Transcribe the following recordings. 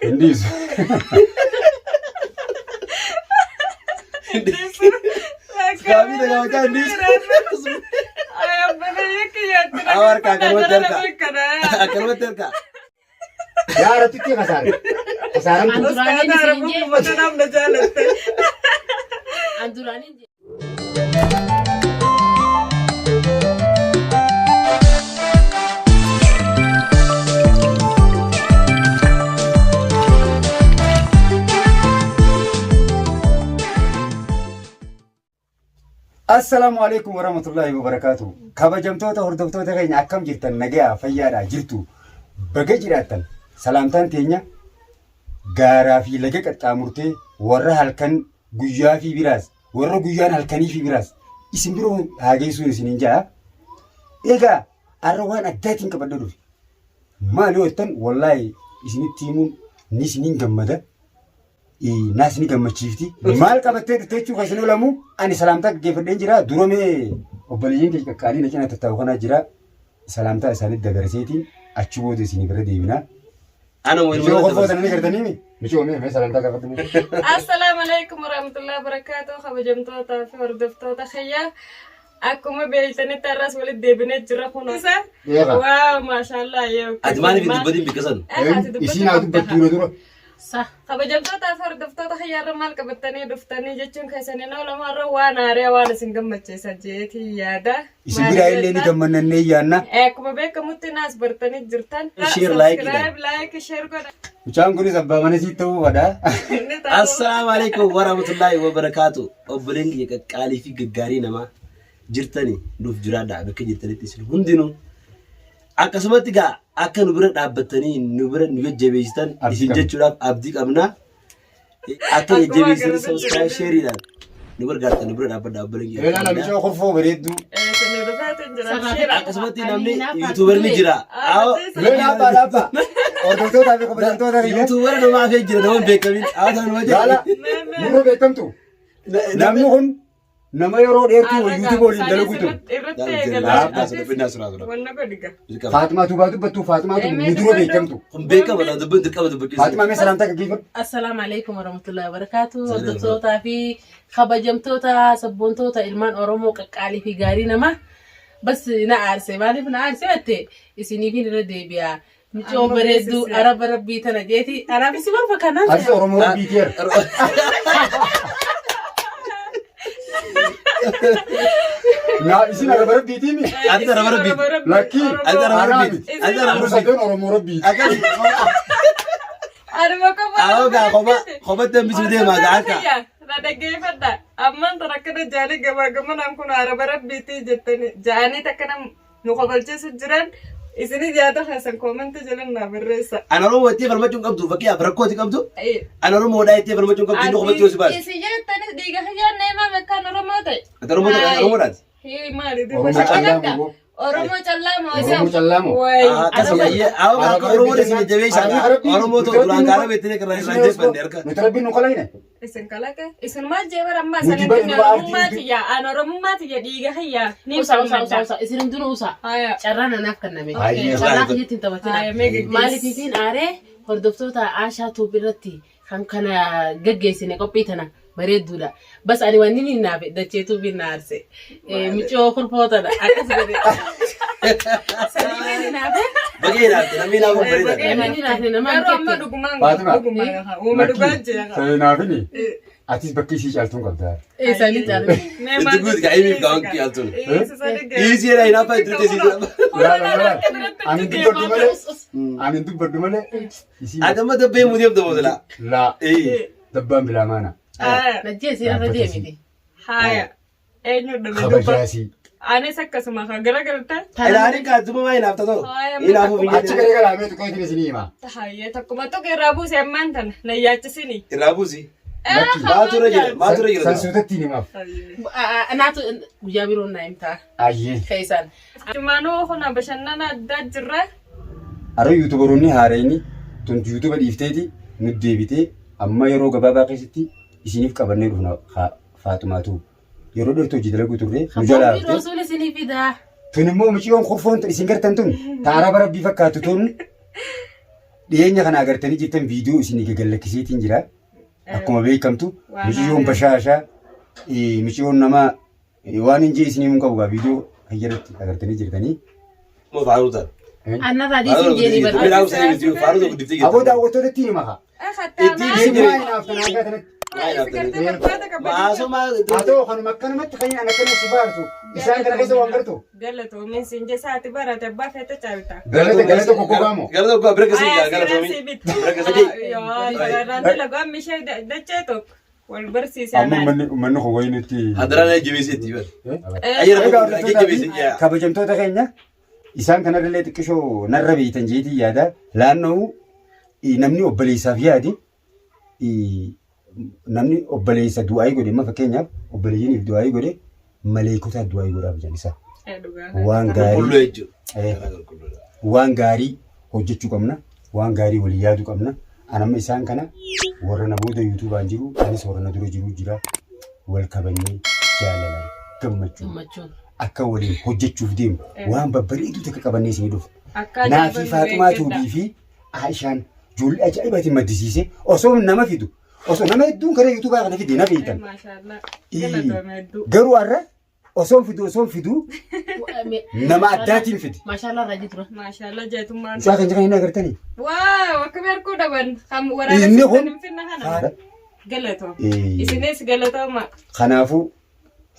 Hin dhiisu. Gaaffii na gaafachaa hin dhiisu. Awa harka akkanumatti harka. Akkanumatti harka. Yaa irratti kasaare. Kasaaramtu. An duraanii isin jee. An duraanii jee. Assalaamu alaikum warahmatullahi wabarakatuh. Kabajamtoota hordoftoota keenya akkam jirtan nagayaa fayyaadhaa jirtu baga jiraattan salaamtaan teenya gaaraa fi laga qaxxaamurtee warra halkan guyyaa fi biraas warra guyyaan halkanii fi biraas isin biroo haa geessuun isiniin ja'a. Egaa har'a waan addaatiin qabadha dhufe. Maal yoo jettan wallaahi isinitti himuun ni isiniin gammada. Naas ni gammachiifti. Maal qabattee dhufte jechuu keessan oolamu ani salaamtaa gaggeeffadheen jira. Dura mee obboleeyyan kee qaqqaalii na cina tattaa'u kanaa jira. Salaamtaa isaanitti dabarseetiin achi booda isinii bira deebina. Ana moo Micoo ilma kolfoo sana ni gartanii mi? Micoo mee mee salaamtaa gaafadhu mee. Assalaamu alaikum warahmatullahi wabarakatuh kabajamtootaa fi hordoftoota kiyya akkuma beektanitti har'as walitti deebinee jira kun isa Eega. waaw maashaallah yoo Ati maaliif hin dubbatin bikka san? Isiin haa dubbattu dura dura. Sa. Kabajamtootaa fi hordoftoota kiyya har'a maal qabattanii dhuftanii jechuun keessan hin oolamu har'a waan haaraa waan isin gammachiisa jeetii yaada. Isin biraa illee ni gammannannee yaanna. Akkuma beekamutti naas bartanii jirtan. Share, like dha. Subscribe, like, share godha. Mucaan kunis abbaa mana sii ta'uu fadha. Inni taa'u. Assalaamu alaikum warahmatullahi wabarakaatu. Obboleen kiyya qaqqaalii fi gaggaarii namaa jirtani nuuf jiraadha bakka jirtanitti isin hundinuu. Akkasumatti gaa akka nu bira dhaabbattanii nu bira nu jajjabeessitan Abdii isin qabna. jechuudhaaf abdii qabna. Akka Akkuma jajjabeessanii agarru subscribe sheeriidhaan nu gargaartan nu bira dhaabbadha obboleen kiyya Eelaa qaqqaalii. namicha kurfoo bareedduu. Isin dhufaatiin jira. Share. Akkasumatti namni yuutuubarri ni jira. Mee dhaabbaa dhaabbaa. Hordoftootaa fi kabajamtoota kiyya. Yuutuubara nama hafee jira nama hin beekamin. Haa ta'u nama Laala jira. nurra beekamtu. Namni kun nama yeroo dheertuu YouTube waliin dalagu ture. Irratti eegalaa. Wanna godhiga. Faatimaa Tuubaa dubbattuu Faatimaa Tuubaa nu dura beekamtu. Kun beekama dha dubbiin dirqama dubbachiisu. Faatimaa mee salaamtaa gaggeeffadhu. Assalaamu alaikum warahmatullahi wabarakatuh. Hordoftootaa fi kabajamtoota sabboontoota ilmaan Oromoo qaqqaalii fi gaarii namaa. Bas na aarse maaliif na aarse jette isiniifin irra deebi'a. Micoo Amma bareedduu beeksisi. araba rabbii tana jeeti. Anaaf isin maal fakkaannaan Atis Oromoo Rabbii keera. Naa isin araba Rabbiitii mi? Ati araba Rabbiiti. Lakkii. Ati araba Anaa Rabbiiti. miti. Ati araba Nu Rabbiiti. sadeen Oromoo Rabbiiti. Akkasi. Anuma qofa. Awoo gaa kopha kophatti hambisuu deemaa gaa akka. Na dhaggeeffadha. Ammaan tan akkana jaanii gamaa gamanaan kun araba rabbiitii jettanii jaanii takkana nu kofalchiisu jiran isinis yaada keessan koomentii jala naa barreessa. Ana Oromoo itti falmachuu hin qabdu fakkeenyaaf rakkoo itti qabdu. Ana Oromoodhaa itti falmachuu hin qabdu inni kophatti yoo si baase. Isin jettanis dhiiga kiyyaan neemaa meeqaan Oromoo ta'e. Ati Oromoo ta'e Oromoodhaati. Hii maali Oromoo callaa moo? Oromoo callaa moo Oromoo callaa moo? Wayi. Akkasuma ayyee awoo akka Oromoon isin jajjabeessaa Oromoo ta'u duraan gaara beektanii kan irraa jajjabeeffanne harka. Nuti rabbiin nu kalaqne. Isin kalaqa. Isin maal jee bara ammaa Nuti sana bari inni nu ba'aa Oromummaa artii tiyya. An Oromummaa tiyya dhiiga kiyya. Ni Usa usa usa falmadha. usa isin hundinuu usa. Haya. Carraan anaaf kenname. Hayyee. Carraa kiyyatti hin taphatina. Haya, mee geggeessi. Maaliif isin aaree hordoftoota Aashaa Tuub irratti kan kana geggeessine qophii tana bareedduudha. Bas ani wanni inni naafe dachee tuubiin na aarse. Micoo kurfoo tana akkas godhe. Sanii inni naafe. Bagee naafte namni naafu bareedaadha. Namni naafe nama Garuu amma hin dhugumaan Faatima. dhugumaan uuma dhugaa jira. Seenaafini atis bakki isii caaltuun qabda. Sanii caalu. Itti guuti kaa himiif kaa wanti caaltuun. Dhiisii jedha hinaaffaa itti dhufte sii Laala laala. Ani hin dubbadhu malee. Ani hin dubbadhu malee. Isii Ati amma dabbee muu deemta moo silaa? laa dabbaan bilaa maana. Najjeessi irra deemite. Haya. Eenyu dhume dubba. Kabajaasii. Anis akkasuma kan garagalta. Ilaaliin kaa dubba maa hinaafta too? Haya, Hinaafuuf hin Achi jedhee. garagaraa mee xiqqoo isin isinii hima. Hayyee tokkuma tokko irraa buuse ammaan tana na yaachisini. Irraa buusi. Lakki. Maatu irra jira? Maatu irra jira? San suutatti hin himaaf. Naatu guyyaa biroon naa himtaa. Ayyee. Keessaan. Jumaanuu kuna bashannana addaa jirra. Har'a yuutubaroonni haarayni tun yuutuba dhiifteeti nu deebitee amma yeroo gabaabaa keessatti isiniif qabannee dhufna Faaxumaatu. Yeroo dheertuu hojii dalaguu turre nu jalaa Boombii hafte. dhoosuun isinii fidaa. Tun immoo mucayyoon kurfoon tun isin gartan tun ta araba rabbii fakkaattu tun Dhiyeenya kana agartanii jirtan viidiyoo isinii gagallakkiseetiin jira. Akkuma beekamtu Waan miciyyoon haaraa. bashaashaa miciyyoon nama waan hin jee isinii hin qabu gaa viidiyoo kiyya irratti agartanii jirtanii. Moo faaruu ta'a. Annarraa dhiisin jeeni Faaruu barbaada. ta'a. Faaruu ta'u guddiftee Aboo jirti. daawwattoota ittiin hima haa. Ittiin Isin jira. maa hinaaftan hanga kanatti? Maasuma Haa ta'u kanuma akkanumatti kan inni akkana si faarsu isaan kana keessa waan gartu. Galatoomin siin jesaati barate abbaa feete caalta. Galata galata goggogaa moo? Galata goggogaa bira keessa jira galatoomi. Bira keessa jira. Dalagaa mishee dachee tokko wal barsiise. Amma uummanni uummanni kun wayi nutti. Hadaraan jajjabeesseetti bar. Egaa hordoftoota fi Jajjabeesse. kabajamtoota keenya isaan kanarrallee xiqqishoo narra beeytan jeetii yaada laannoo namni obboleessaaf yaade namni obboleessa du'aayii godhe amma fakkeenyaaf obboleeyyiiniif du'aayii godhe maleekotaa du'aayii godhaaf jedhan isaa. Waan Qulqulluu gaarii jechuudha. Qulqulluudha. waan gaarii hojjechuu qabna waan gaarii walii yaaduu qabna. Anamma isaan kana warra na booda yuutuubaan jiru anis warra na dura jiru jira wal kabajnee jaalalaan gammachuun Gammachuun. akka waliin hojjechuuf deemu waan babbareedu takka qabannee isinii dhufu. Akka Naa fi ajaa'iba nu Faaxumaa eeggadha. Tuubii fi Aishaan ijoollee ajaa'ibaatiin maddisiise osoo nama fidu osoo nama hedduun karaa yuutuubaa kana fide na beektan. Maashaallah. Galatoome hedduu. Garuu har'a osoo fidu osoo fidu nama addaatiin fide. Maashaallah irraa jiru. Maashaallah jeetummaan. Mucaa kan jiran hin agartanii? Waaw akkami arguu dhaban. Kan Inni waraabessi kun hin finna kana. Galatoome. Eh. Isinis galatooma. Kanaafuu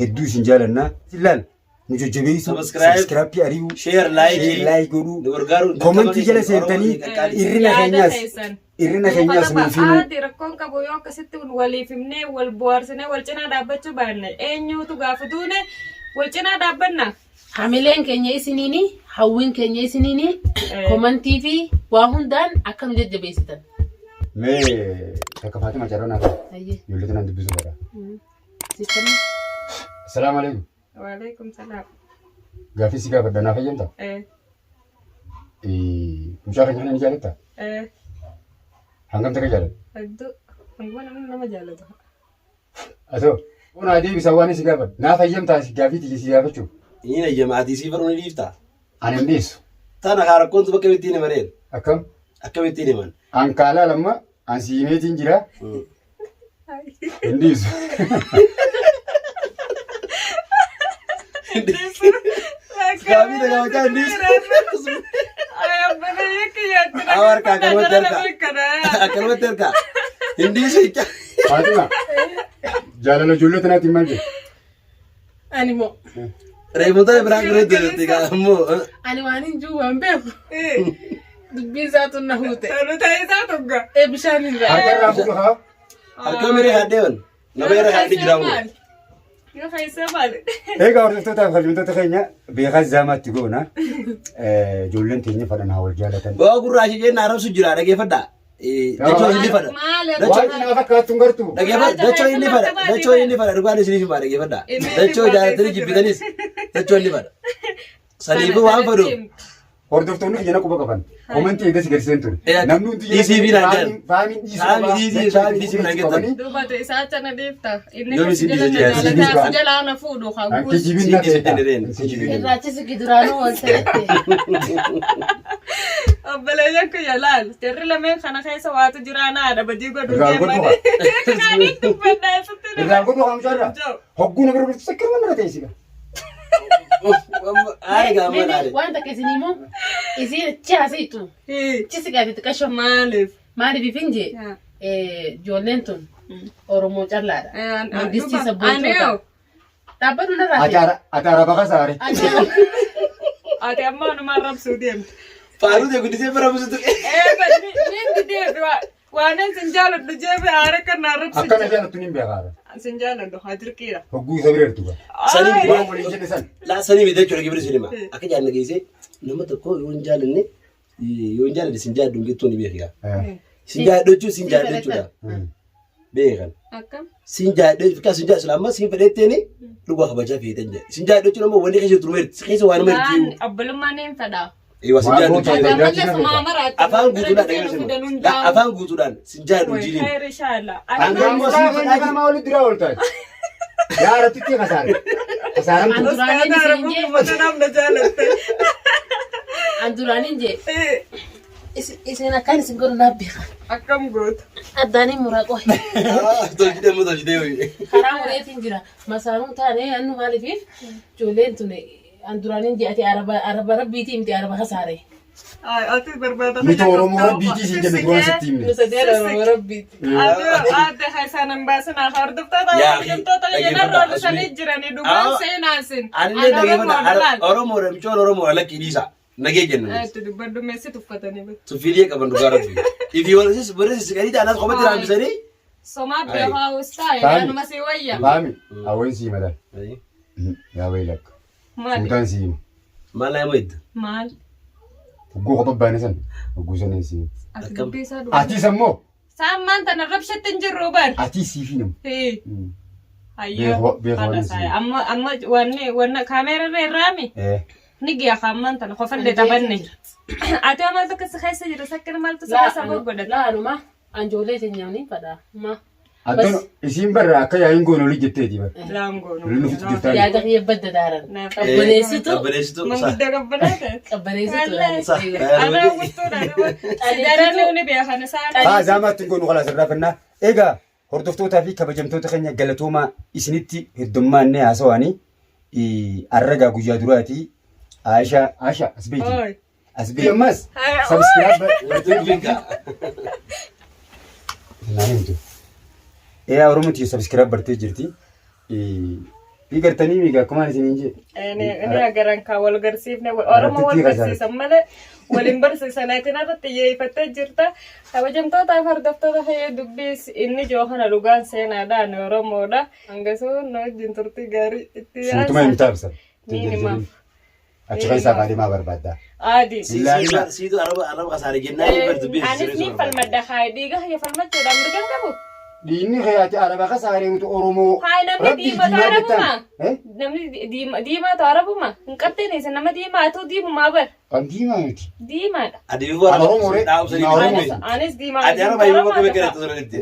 hedduu isin jaalannaa. Ilaal nu jajjabeessu, Subscribe, subscribe ari'uu, share, like, share, like godhuu, nu gargaaruun komentii jala seentanii irrina Yaada keenyaas keessan. irrina keenyaas nuuf himuu. Haati rakkoon qabu yoo akkasitti waliif himnee wal bohaarsinee wal cinaa dhaabbachuu baanne eenyuutu gaafa duune wal cinaa dhaabbanna. Hamileen keenya isiniini, hawwiin keenya isiniini, komantii fi waa hundaan akka nu jajjabeessitan. Mee takka Faatima carraa naaf Ayyee. ijoollee tanaan dubbisuu fedha. Siiftanni. Assalaamu alaikum. Waalaikum salaam. Gaaffii si gaafadha naaf hayyamta? Eh, Mucaa keenya kana ni jaalattaa? eh, Hangam takka jaalatta? Hedduu hanguma namni nama jaalatu. Atoo kun haa deebisa waan si gaafadha. Naaf hayyamtaa si gaaffii tiyya si gaafachuu? Inni hayyama ati sii baruu ni dhiiftaa? Ani hin dhiisu. Tana kaa rakkoontu bakka bittiin himaneen. Akkam? Akkamittiin himan? An kaalaa lamma an si himeetiin jira. Hin dhiisu. Gaaffii na gaafachaa hin dhiisu. Awa harkaa akkanumatti harkaa. Akkanumatti harkaa. Hin dhiisu jecha. Faaxima jaalala ijoollee tanaatiin maal jedhu? Ani moo Reefota biraan biroo deemte kaa ammoo. ani waan hin jiru waan beeku. Dubbiin isaatu na huute. Tolu isaa tokko. Ee bishaan hin Harka irraa fuudhu haa. Harka miree haadheewan. Nama irra haadhi jira ammoo. Yoo keessaa maali? Egaa hordoftootaa fi kabajamtoota keenya beekaa zaamaatti goona. Ijoolleen teenya fadhan haa wal jaalatan. Ba'aa gurraacha jennaan arabsu jira dhageeffadhaa. Dachoo inni fadha. Maali? Waan naa fakkaattu hin gartuu. Dhageeffadha. Dachoo inni fadha. Dachoo inni fadha. Dhugaan isiniif himaa dhageeffadhaa. Dachoo jaalatanii jibbitanis dachoo inni fadha. Saniifuu waan fadhu. Hordoftoonni kiyya na quba qaban. Komentii eegas garsiisan ture. Namni hundi Dhiisii fi naan jedhan. Faamiin dhiisuu Faamiin qabaa. dhiisii, faamiin dhiisii naan jettan. Duuba isaa cana dhiifta. Inni Yoom isin dhiisa jala jedhan? jaalataa si jalaa na fuudhu An hagguus. kijibin Siin na dhiisa beeka. jedheen. An kijibin. Irraachisi giduraanuu wal ta'etti. Obboleeyyan kiyya laal. Jarri lameen kana keessa waatu jira naa dhabadii godhu Irraan godhu deemanii. Kanaanin dubbadha asitti nama. Irraan godhu haa mucaarraa. Hogguu na bira dhuftu sakkiruma nara teessisa. Aare gaama aare. Waan takka isin immoo isin achi haasa'ittu. Achi si gaafatti qashoo. Maaliif? Maaliif hin jee ijoolleen tun Oromoo callaadha. Mangistii sabboontoota. Dhaabbatu narraa Ati ara ati araba kasaare. Ati amma anumaan rabsuu deemte. Faaruu ta'e guddisee bara busu tuqe. Niin dideefi waan sin jaaladhu jeefi aara kan naa rabsu. Akkana jaalattu niin beekaa. Sin jaaladhu haa dirqiidha. Hogguu isa bira jirtu. Sanii miti. Waan waliin jedhe san. Laa sanii miti jechuudha gibira sinima. Akka jaallanne geessee nama tokko yoo hin jaallanne yoo hin jaallanne sin jaalladhu hin jettuu ni beekaa. Sin jaalladhu jechuun sin jaalladhu jechuudha. Beekan. Akkam? Sin jaalladhu fikkaa sin jaalladhu amma sin fedhetteeni dhugaa kabajaa feetan jedhe. Sin jaalladhu jechuun ammoo wanni keessa jiru meerti. Keessa waan Waan meerti. obbolummaa niin fedha. Eewa sin Waan jaalladhu goota jechuudha. Ammallee sumaa maraatti. Afaan guutuudhaan dhageessinu. Afaan guutuudhaan sin jaalladhu jiiniin. Khayr inshallah. Hanga ammoo sin fedhaa Nama walitti dura ooltaa. Yaa irratti kasaare. Kasaaramtu. An duraaniin isin jee Uummata namna jaalatte. an duraaniin jee Isin akkaan isin godhu naaf beeka. Akkam goota. Addaaniin muraa qohe. Tolchitee immoo tolchitee hoyi. Karaa mureetiin jira. Masaanuun taane annu maaliif ijoolleen tun an duraaniin ji'ate araba araba rabbiitii miti araba kasaare. Ati barbaada. Nuti Oromoo rabbiitii siin jenne duraan sitti himne. Nu sadeen Oromoo rabbiiti. Ati ati haisaan hin baasinaa hordoftoota Yaa, hordoftoota dhaggeeffadhaa, yeroo dhufanii asumee. jiranii dhugaan Aa, seenaasin. Anillee dhaggeeffadha. Oromoodha micoon Oromoodha lakkii dhiisa. Nagee jenna nuti. Itti dubbadhu meessi tuffatanii bata. Tuffiilee qaban dhugaa rabbi. Ifii warri warri siqanii ta'anas qomatti raambisanii. Somaa beekaa ustaa Faami. yaanuma si wayya. Faami hawween sii malan. Yaa waylak. Maali? Suutaan sii hima. Maal naa himu edda? Maal? Hogguu kopha baane san hogguu saniin sii hima. Ati Akkam? dubbii isaa dhugaa. Atis ammoo Saan maan tana rabshatti hin jirru bar. atis siif hin himu. Hii. Hayyoo. Beekoo Haadha waan isaa. Amma amma wanni wanna kaameera irra irraami. Eh. Ni giya kaammaan tana kofallee taphanne. Ati hoo maaltu akka si keessa jira sakkina maaltu si keessa godhata? Laa anuma anjoolee teenyaanii fadhaa. Ma. Addoon isiin barra akka yaa'iin goon olii jetteeti bara. Laangoo. Lolli nuuf jirtaa. Yaada kiyya badda daaran. Qabbaneessitu. Qabbaneessitu. Manguddoo qabbanaa ta'e. Qabbaneessitu. Anaa guttuudha. Sidaraan ni beekan isaan. Haa zaamaatti hin goonu kalaas irraa fannaa. Egaa hordoftootaa fi kabajamtoota keenya galatoomaa isinitti heddummaannee haasawaanii arragaa guyyaa duraati. Aisha Aisha as beeki. Oi. As beeki. Ammas subscribe Naan himtu. Eyaa Oromoo tiyya subscribe bartee jirti. Ni gartanii miiga akkumaan isiniin jee. Inni agaran kaa wal garsiifne Oromoo wal barsiisan malee waliin barsiisan atin irratti xiyyeeffattee jirta. Kabajamtootaaf hordoftoota fayyee dubbiis inni joo kana dhugaan seenaadhaan Oromoodha. Hangasuu na wajjin turtii gaarii itti Suutuma himtaa ibsa. Ni himaaf. Achi keessaa kaadhimaa barbaadda. Aadi. Siitu araba araba kasaare jennaan hin bartu beeksisa. Anis ni falmadha haa dhiiga kiyya falmachuudhaan mirga hin qabu. Dhiigni kee ati araba kasaaree nuti Oromoo. Haa namni Rabbii diimaa diimaa arabuma. jettaan. Eh? Namni diimaa ta'u arabuma. Hin qabdeen isa nama diimaa ta'u diimumaa bar. Kan diimaa miti. Diimaadha. Ati bifuu araba Oromoo ree. dhaabsanii Diimaa Oromoo. Anis anis diimaa. Ati araba yoo bakka beekanii tosonanitti.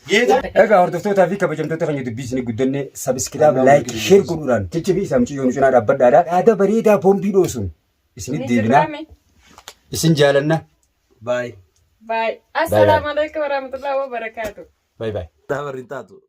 Geeta. Egaa hordoftootaa fi kabajamtoota keenya dubbii isinii guddanne sabiskiraayib, laayik, sheer godhuudhaan jajjabii isaa mucayyoo nu cinaa dhaabbadhaadha. Yaada bareedaa boombii dhoosuun isinitti deebinaa. Isin jaalanna. Baay. Baay. Assalaamu alaikum warahmatullahi wabarakatuh. Baay baay. Daabarri hin taatu.